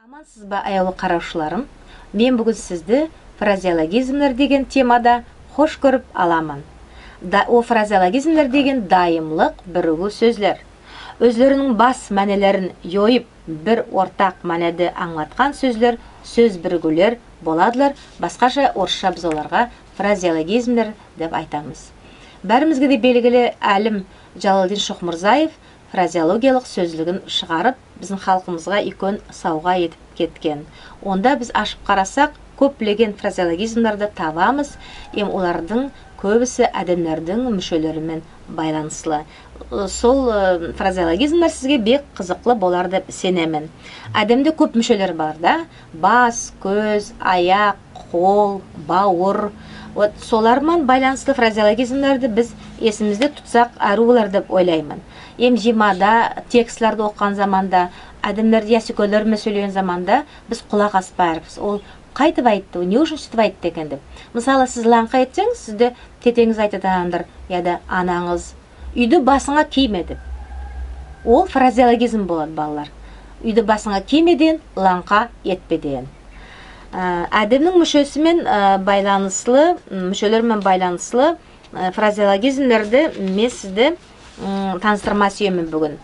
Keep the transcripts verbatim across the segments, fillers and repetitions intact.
Амансызба, аявлы каравшыларым? Мен буьгуьн сизди фразеологизмлер деген темада хош коьрип аламан. Да, ол фразеологизмлер деген дайымлык биригуьв соьзлер. Оьзлерининъ бас маьнелерин йойып, бир ортак маьнеди анълаткан соьзлер, соьз биригуьвлер боладылар. Баскаша, орысша биз оларга фразеологизмлер деп айтамыз. Баьримизге де белгили алим Джалалдин Шихмурзаев фразеологиялык соьзлигин шыгарып, бизим халкымызга уьйкен савга этип кеткен. Онда биз ашып карасак, коьплеген фразеологизмлерди табамыз, эм олардынъ коьбиси аьдемлердинъ муьшелери мен байланыслы. Сол, э, фразеологизмлер сизге бек кызыклы болар деп сенемен. Аьдемде коьп муьшелер бар да. Бас, коьз, аяк, кол, бавыр. Вот солар ман байланыслы фразеологизмлерди биз эсимизде тутсак, аьрув болар деп ойлайман. Эм йыймада, текстлерди окыган заманда, аьдемлерди ясуьйкенлер мен соьйлеген заманда биз кулак аспарыкпыз. Ол кайтип айтты, не уьшин суьйтип айтты экен деп. Мысалы, сиз ланъка этсенъиз, сизди тетенъиз айтатагандыр, яде ананъыз: «Уьйди басынъа кийме», — деп. Ол фразеологизм болады, балалар. «Уьйди басынъа кийме» деген, «ланъка этпе» деген. Аь, аьдемнинъ муьшеси мен, аь, байланыслы, м, муьшелер мен байланыслы, аь, фразеологизмлерди мен сизди, м, таныстырма суьемен буьгуьн.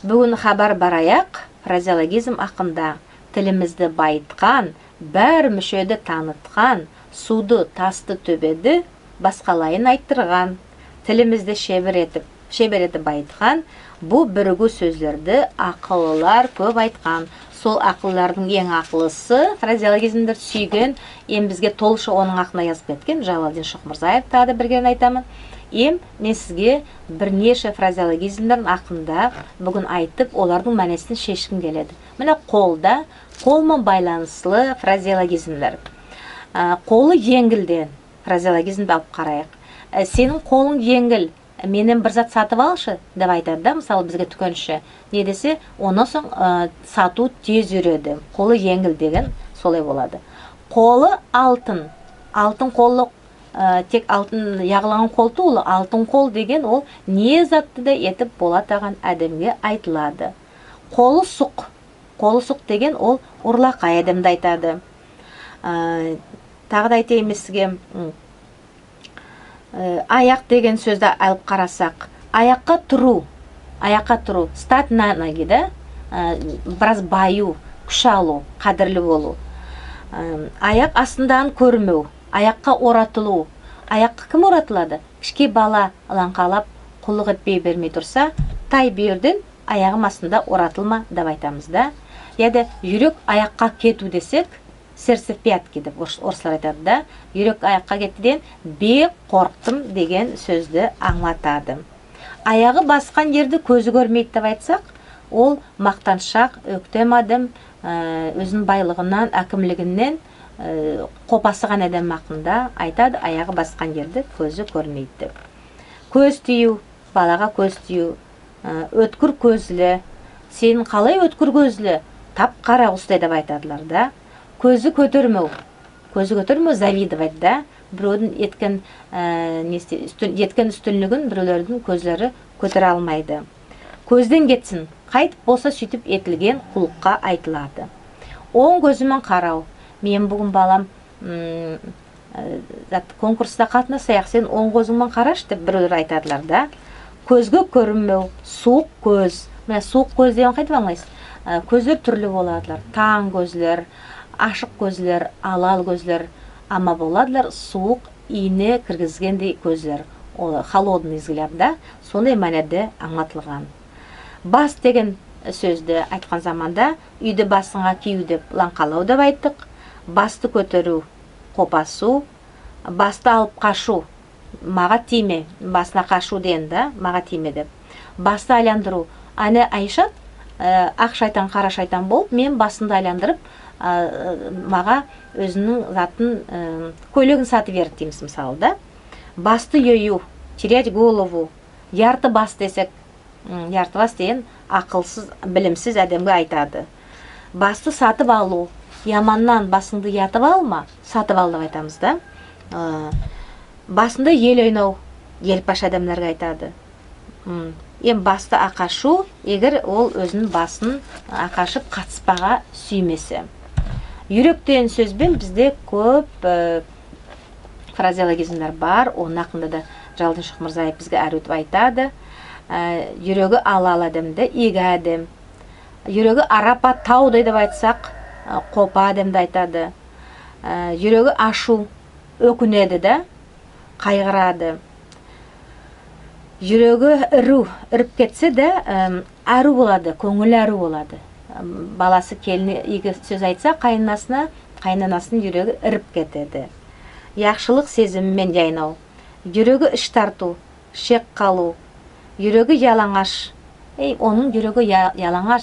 Буьгуьн хабар бараяк фразеологизм акында. Тилимизди байыткан, баьри муьшеди таныткан, сувды, тасты, тоьбеди баскалайын айттырган. Тилимизди шебер этип, шебер этип байыткан, бу биригуьв соьзлерди акыллылар коьп айткан. Сол акыллылардынъ энъ акыллысы, фразеологизмлерди суьйген, эм бизге толыша онынъ акында язып кеткен Джалалдин Шихмурзаев, тагы да бир кере айтаман. Эм мен сизге бир неше фразеологизмлердинъ акында буьгуьн айтып, олардынъ маьнесин шешким келеди. Мине, кол да, кол ман байланыслы фразеологизмлер. Аь, колы енъил деген фразеологизмди алып карайык. Аь, «Сенинъ колынъ енъил, меннен бир зат сатып алшы», — деп айтады да, мысалы, бизге туькенши. Не десе, оннан сонъ, аь, сатув тез юреди. Колы енъил деген солай болады. Колы алтын. Алтын коллы, аь, тек алтын ягылган кол тувыл, алтын кол деген ол не затты да этип болатаган аьдемге айтылады. Колы сук. Колы сук деген ол урлакай аьдемди айтады. Аь, тагы да айтайым мен сизге, м, аь, аяк деген соьзди алып карасак, аякка турув, аякка турув, встать на ноги, да, аь, бираз баюв, куьш алув, кадирли болув. Аь, аяк астындагын коьрмев, аякка оратылув. Аякка ким оратылады? Кишкей бала ланъкалап, куллык этпей бермей турса, «Тай бу ерден, аягым астында оратылма», — деп айтамыз да. Яде «Юрек аякка кетуьв» десек, «Сердце в пятки», — деп орыс-, орыслар айтады да. Юрек аякка кетти деген «бек корктым» деген соьзди анълатады. Аягы баскан ерди коьзи коьрмейди деп айтсак, ол мактаншак, оьктем аьдем, аь, оьзининъ байлыгыннан, аькимлигиннен, аь, копасыган аьдем акында айтады, аягы баскан ерди коьзи коьрмейди деп. Коьз тиюв, балага коьз тиюв, аь, оьткир коьзли. Сен калай оьткир коьзли? Тап кара кустай деп айтадылар да. Коьзи коьтермев. Коьзи коьтермев, завидовать, да. Биревдинъ эткен, аь, неси, уьстин-, еткен уьстинлигин биревлердинъ коьзлери коьтере алмайды. Коьзден кетсин. Кайтип болса суьйтип этилген куллыкка айтылады. Онъ коьзи мен карав. Мен буьгуьн, балам, м, аь, зат, конкурста катнасаяк, сен онъ коьзинъ мен карашы деп биревлер айтадылар да. Коьзге коьринмев, сувык коьз. Мине, сувык коьз деген кайтип анълайсыз? Аь, коьзлер туьрли боладылар. Танъ коьзлер, ашык коьзлер, алал коьзлер. Ама боладылар сувык ийне киргизгендей коьзлер. Ол холодный взгляд, да, сондай маьнеде анълатылган. Бас деген соьзди айткан заманда, «Уьйди басынъа кийуьв» деп ланъкалав деп айттык. Басты коьтеруьв, копасув. Басты алып кашув, «Мага тийме», басына кашув деген да, «Мага тийме» деп. Басты айландырув. Ана Айшат, аь, ак шайтан, кара шайтан болып, меним басымды айландырып, аь, мага оьзининъ затын, аь, коьйлегин сатып берди деймиз, мысалы, да. Басты йоюв, терять голову, ярты бас десек, м, ярты бас деген акылсыз, билимсиз аьдемге айтады. Басты сатып алув, яманнан басынъды ятып алма, сатып ал деп айтамыз, да. Аь, басында ел ойнав, елпаш аьдемлерге айтады. М, эм басты акашув, эгер ол оьзининъ басын акашып катыспага суьймесе. Юрек деген соьз бен бизде коьп, э, фразеологизмлер бар, онынъ акында да Джалалтдин Шихмурзаев бизге аьруьв этип айтады. Э, юреги алал аьдем де, ийги аьдем. Юреги арапа тавдай деп айтсак, э, копа аьдемди айтады. Э, юреги ашув, оькинеди де, кайгырады. Юреги ирув, ирип кетсе де, эм, аьрув болады, коьнъили аьрув болады. Эм, баласы келинине ийги соьз айтса, кайынанасына, кайынанасынынъ юреги ирип кетеди. Яхшылык сезими мен яйнав. Юреги иш тартув, шек калув. Юреги яланъаш. Эй, онынъ юреги я-, яланъаш,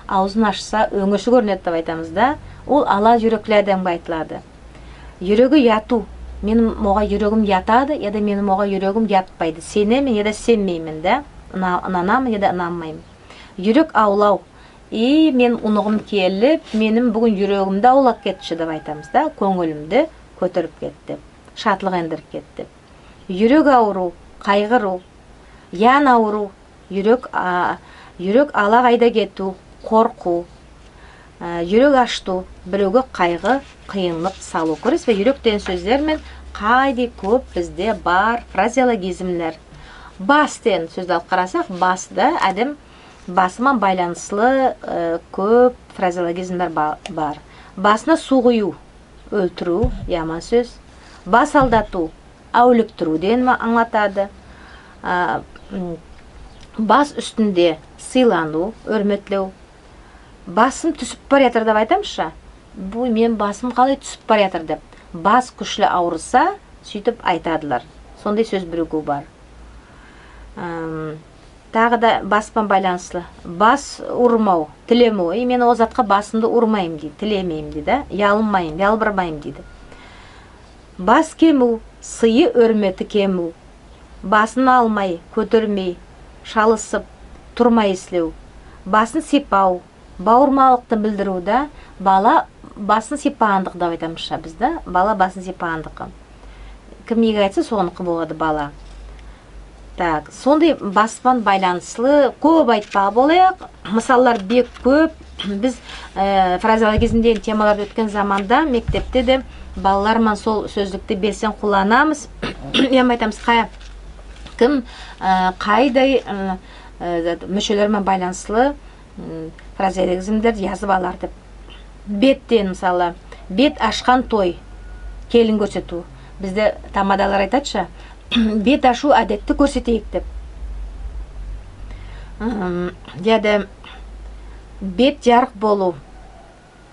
авызын ашса, оьнъеси коьринеди деп айтамыз да. Ол алал юрекли аьдемге айтылады. Юреги ятув. Меним ога юрегим ятады, я да меним ога юрегим ятпайды. Сенемен, я да сенмеймен, да? Ына-, ынанаман, я да ынанмайман. Юрек авлав. И меним уныгым келип, меним буьгуьн юрегимди авлап кетти деп айтамыз да. Коьнъилимди коьтерип кетти. Шатлык эндирип кетти. Юрек авырув, кайгырув. Ян авырув, юрек, а, юрек ала кайда кетуьв, коркув. Аь, юрек ашытув, биревге кайгы, кыйынлык салув. Коьресиз бе, юрек деген соьзлер мен кайдай коьп бизде бар фразеологизмлер. Бас деген соьзди алып карасак, басты аьдем, басы ман байланыслы, аь, коьп фразеологизмлер ба-, бар. Басына сув куюв, оьлтируьв, яман соьз. Бас алдатув, аьвликтируьв дегенди анълатады. А, м, бас уьстинде сыйланув, оьрметлев. Басым туьсип бараятыр деп айтамыз ша. Бу меним басым калай туьсип бараятыр деп. Бас куьшли авырса, суьйтип айтадылар. Сондай соьз биригуьв бар. Ам, тагы да бас пан байланыслы. Бас урмав, тилемев. Эй, мен ол затка басымды урмайман дейди, тилемеймен дейди, да? Ялынмайман, ялбырмайман дейди. Бас кемуьв, сыйы, оьрмети кемуьв. Басын алмай, коьтермей, шалысып, турмай ислев. Басын сыйпав, бавырмалыкты билдируьв, да? Бала басын сыйпагандыкы деп айтамыз ша биз, да? Бала басын сыйпагандыкы. Ким ийги айтса, соныкы болады бала. Так, сондай бас пан байланыслы коьп айтпага болаяк. Мысаллар бек коьп. Биз, аь, фразеологизм деген темаларды оьткен заманда мектепте де балалар ман сол соьзликти белсен кулланамыз. Эм айтамыз, кай-, ким, аь, кайдай, аь, аь, зат, муьшелер мен байланыслы, м, фразеологизмлерди язып алар деп. Бет деген, мысалы, бет ашкан той, келин коьрсетуьв. Бизде тамадалар айтады ша, бет ашув аьдетти коьрсетейик деп. М, я да бет ярык болув.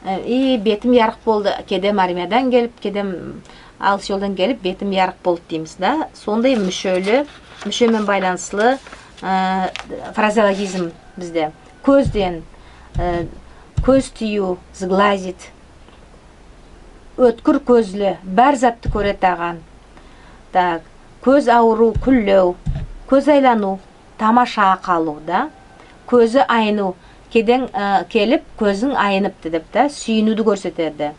Аь, и бетим ярык болды, кедем армиядан келип, кедем алыс йолдан келип, бетим ярык болды деймиз, да? Сондай муьшели, муьше мен байланыслы, аь, фразеологизм бизде. Коьз деген, аь, коьз тиюв, сглазить. Оьткир коьзли, бар затты коьретаган. Так, коьз авырув, куьнлев, коьз айланув, тамаша калув, да? Коьзи айнув, кедем, аь, келип, коьзинъ айныпты деп, да, суьйинуьвди коьрсетеди.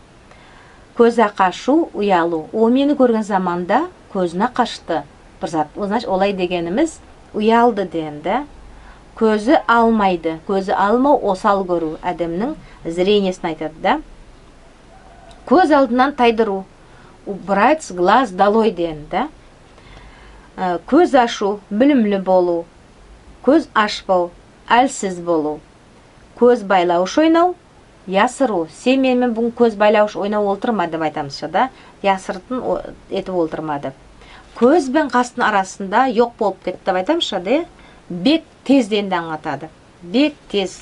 Коьзи кашув, уялув. Ол мени коьрген заманда коьзине кашты бир зат. Ол, значит, олай дегенимиз уялды деген, да. Коьзи алмайды. Коьзи алмав, осал коьруьв, аьдемнинъ зрениесин айтады, да. Коьз алдыннан тайдырув, убрать с глаз долой деген, да. Аь, коьз ашув, билимли болув. Коьз ашпав, аьлсиз болув. Коьз байлавыш ойнав, ясырув. Сен мени мен буьгуьн коьз байлавыш ойнап олтырма деп айтамыз ша, да. Ясыртын о-, этип олтырма деп. Коьз бен кастынъ арасында йок болып кетти деп айтамыз ша, да. Бек тез дегенди анълатады. Бек тез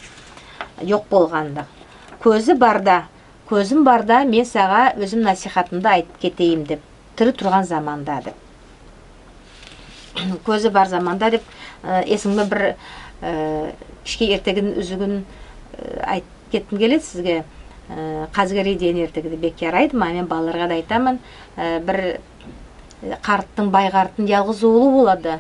йок болганда. Коьзи барда, коьзим барда, мен сага оьзим насихатымды айтып кетейим деп. Тири турган заманда деп. Коьзи бар заманда деп, аь, эсинъе бир, аь, кишкей эртегидинъ уьзигин, аь, айтып кетким келеди сизге. Аь, Казгерий деген эртегиди бек ярайды мага, мен балаларга да айтаман. Аь, бир карттынъ, бай карттынъ ялгыз увылы болады.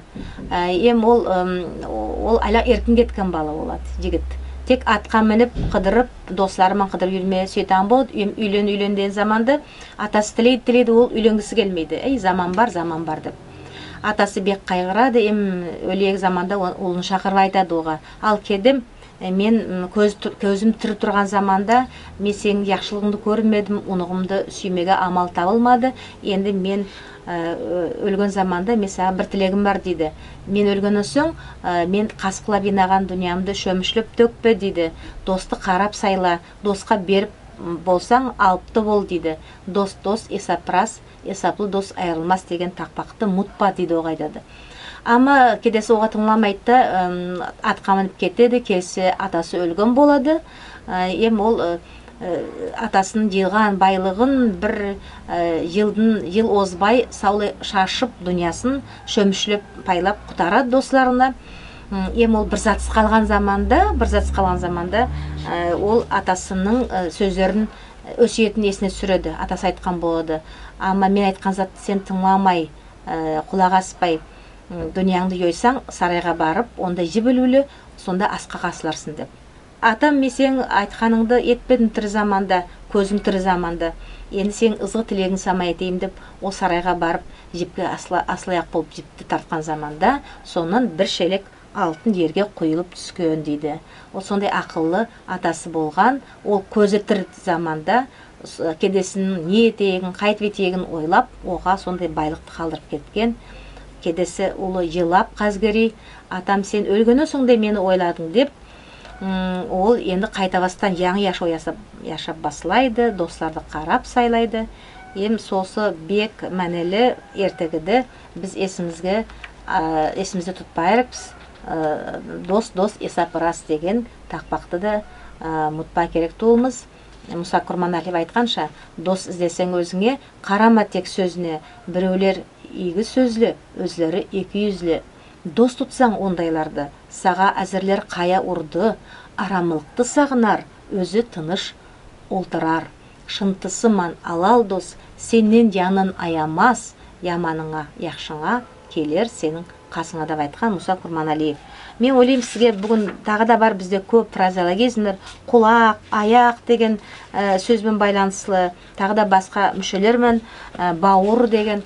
Аь, эм ол, ым, ол аьли эркин кеткен бала болады, йигит. Тек атка минип, кыдырып, дослары ман кыдырып юрмеге суьетаган болады. Эм уьйлен, уьйлен деген заманда атасы тилейди, тилейди, ол уьйленгиси келмейди. Эй, заман бар, заман бар деп. Атасы бек кайгырады, эм оьлеек заманда о- улын шакырып айтады ога: «Ал, кедем, э, мен, м, коьз тур- коьзим тири турган заманда мен сенинъ яхшылыгынъды коьрмедим, уныкымды суьймеге амал табылмады. Энди мен, э, оьлген заманда мен сага бир тилегим бар», — дейди. «Мен оьлгеннен сонъ, э, мен каскылап йыйнаган дуныямды шоьмишлеп тоькпе», — дейди. «Досты карап сайла, доска берип, м, болсанъ, алып та бол», — дейди. «Дос, дос, эсап рас, эсаплы дос айырылмас деген такпакты мутпа», — дейди, ога айтады. Ама кедеси ога тынъламайды да, м, атка минип кетеди, келсе атасы оьлген болады. Э, эм ол, э, э, атасынынъ йыйган байлыгын бир, э, йылдынъ, йыл озбай савлай шашып, дуныясын шоьмишлеп пайлап кутарады досларына. М, эм ол бир затсыз калган заманда, бир затсыз калган заманда, э, ол атасынынъ, э, соьзлерин, оьсиетин эсине туьсиреди. Атасы айткан болады: «Ама мен айткан затты сен тынъламай, э, кулак аспай, м, дуныянъды йойсанъ, сарайга барып, онда йип илуьвли, сонда аска касыларсынъ», — деп. «Атам, мен сенинъ айтканынъды этпедим тири заманда, коьзинъ тири заманда. Энди сенинъ ызгы тилегинъ сама этейим», — деп, ол сарайга барып, йипке асла- аслаяк болып йипти тарткан заманда, соннан бир шелек алтын ерге куйылып туьскен, дейди. Ол сондай акыллы атасы болган, ол коьзи тири заманда с- кедесининъ не этеегин, кайтип этеегин ойлап, ога сондай байлыкты калдырып кеткен. Кедеси улы йылап казгерий: «Атам, сен оьлгеннен сонъ да мени ойладынъ», — деп, м, ол энди кайта бастан янъы яшав ясап, яшап баслайды, досларды карап сайлайды. Эм сосы бек маьнели эртегиди биз эсимизге, а, эсимизде тутпага керекпиз. Э, «Дос, дос, эсап рас» деген такпакты да, э, мутпага керек тувылмыз. Муса Курманалиев айтканша: «Дос излесенъ оьзинъе, карама тек соьзине. Биревлер ийги соьзли, оьзлери эки юзли. Дос тутсанъ ондайларды, сага аьзирлер кая урды, арамлыкты сагынар, оьзи тыныш олтырар. Шынтысы ман алал дос сеннен янын аямас, яманынъа, яхшынъа келер сенинъ касынъа», — деп айткан Муса Курманалиев. Мен ойлайман, сизге буьгуьн тагы да бар бизде коьп фразеологизмлер, кулак, аяк деген, э, соьз бен байланыслы, тагы да баска муьшелер мен, э, бавыр деген.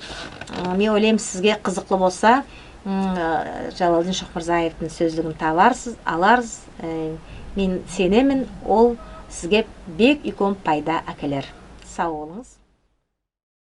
Э, мен ойлайман, сизге кызыклы болса, м, э, Джалалдин Шихмурзаевтинъ соьзлигин табарсыз, аларсыз. Э, мен сенемен, ол сизге бек уьйкен пайда аькелер. Сав болынъыз.